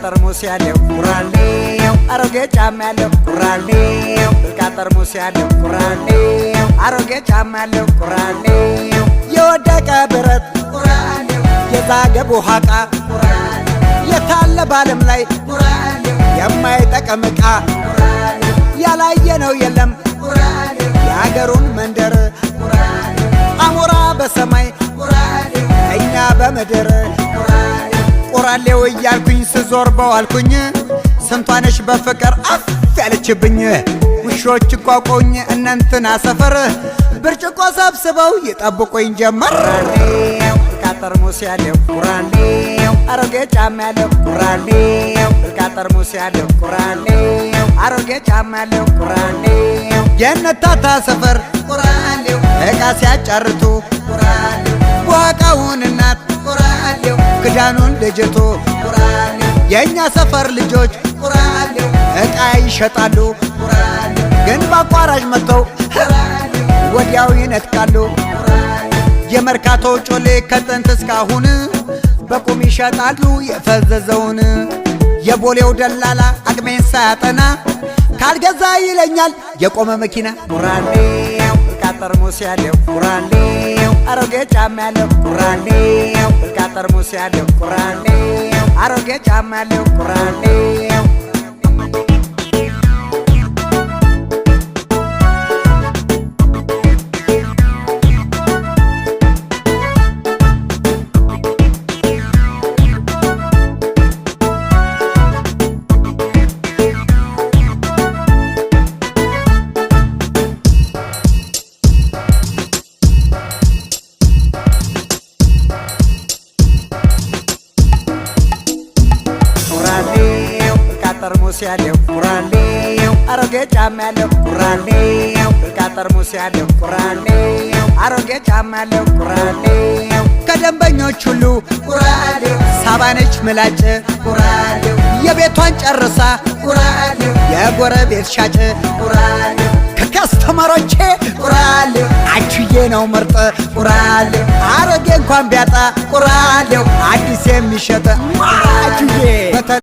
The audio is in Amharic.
ጠርሙስ ያለው ቁራሌው አሮጌ ጫማ ያለው ቁራሌው ብልቃ ጠርሙስ ያለው ቁራሌው አሮጌ ጫማ ያለው ቁራሌው የወደቀ ብረት ቁራሌው የዛገ ቡሃቃ ቁራሌው የታለ ባለም ላይ ቁራሌው የማይጠቅም ዕቃ ቁራሌው ያላየነው የለም ቁራሌው የአገሩን መንደር ቁራሌው አሞራ በሰማይ ቁራሌው እኛ በምድር ቁራሌው ቁራሌው እያልኩኝ ስዞር በዋልኩኝ ስንቷነሽ በፍቅር አፍ ያለችብኝ ውሾች ቋቆኝ እነንትና ሰፈር ብርጭቆ ሰብስበው ይጠብቁኝ ጀመር። ቁራሌው ብልቃ ጠርሙስ ያለው ቁራሌው አሮጌ ጫማ ያለው ቁራሌው ብልቃ ጠርሙስ ያለው ቁራሌው አሮጌ ጫማ ያለው ቁራሌው የነታታ ሰፈር ቁራሌው ዕቃ ሲያጫርቱ ቁራሌው ቧቃውን እናት ቁራሌው ክዳኑን ልጅቱ ቁራሌው የእኛ ሰፈር ልጆች ቁራሌው ዕቃ ይሸጣሉ ቁራሌው ግን በአቋራጭ መጥተው ወዲያው ይነጥቃሉ። የመርካቶ ጮሌ ከጥንት እስካሁን በቁም ይሸጣሉ የፈዘዘውን። የቦሌው ደላላ አቅሜን ሳያጠና ካልገዛ ይለኛል የቆመ መኪና። ቁራሌው ብልቃ ጠርሙስ ያለው ቁራሌው አሮጌ ጫማ ያለው ቁራሌው ብልቃ ጠርሙስ ያለው ቁራሌው አሮጌ ጫማ ያለው ቁራሌው። ቁራሌው ብልቃ ጠርሙስ ያለው ቁራሌው አሮጌ ጫማ ያለው ቁራሌው ብልቃ ጠርሙስ ያለው ቁራሌው አሮጌ ጫማ ያለው ቁራሌው ከደንበኞች ሁሉ ቁራሌው ሳባነች ምላጭ ቁራሌው የቤቷን ጨርሳ ቁራሌው የጎረቤት ሻጭ ቁራሌው ከ customer ኦቼ ቁራሌው አቹዬ ነው ምርጥ ቁራሌው አሮጌ እንኳን ቢያጣ ቁራሌው አዲስ የሚሸጥ አቹዬ።